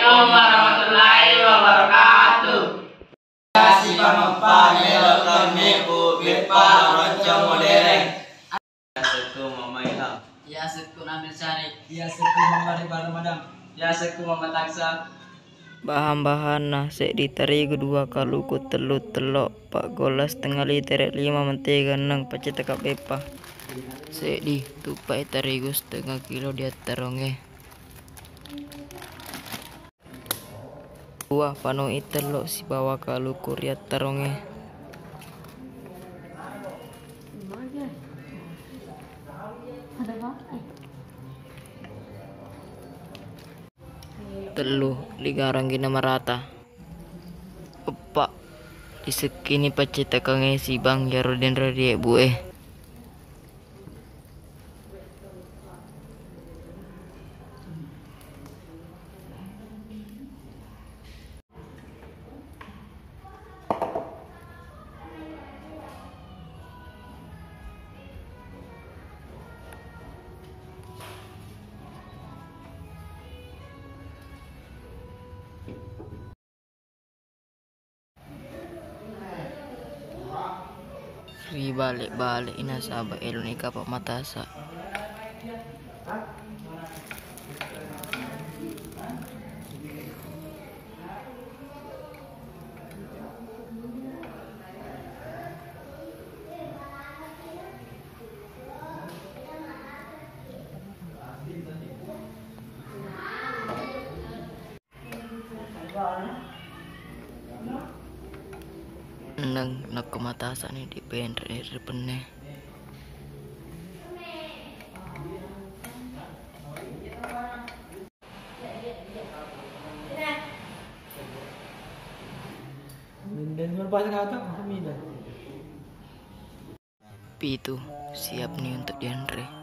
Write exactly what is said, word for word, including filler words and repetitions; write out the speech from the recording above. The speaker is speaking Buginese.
Assalamualaikum warahmatullahi wabarakatuh. Kasih pameppa melo temme bu beppa roncong modere. Yasekku Mama Ilham. Yasekku Nabil Syarif. Yasekku Mama Riba Ramadan. Yasekku Mama Taksa. Bahan-bahanna: seddi tarigu, dua kaluku, tellu tello, paggolla setengah liter, lima mentega, enneng pacetaka beppa. Seddi tuppai tarigu setengah kilo diattarongnge. Dua panui tello sibawa kaluku riattarongnge. Tellu, digaranggi namarata. Eppa, disekkini paccetakangnge sibang iyaro denre ri ebbu e. Ribale-bale i nasaba eloni kapang matasa. Enneng, nakko matasani dipenre ri penne. Pitu, siap ni untuk dianre.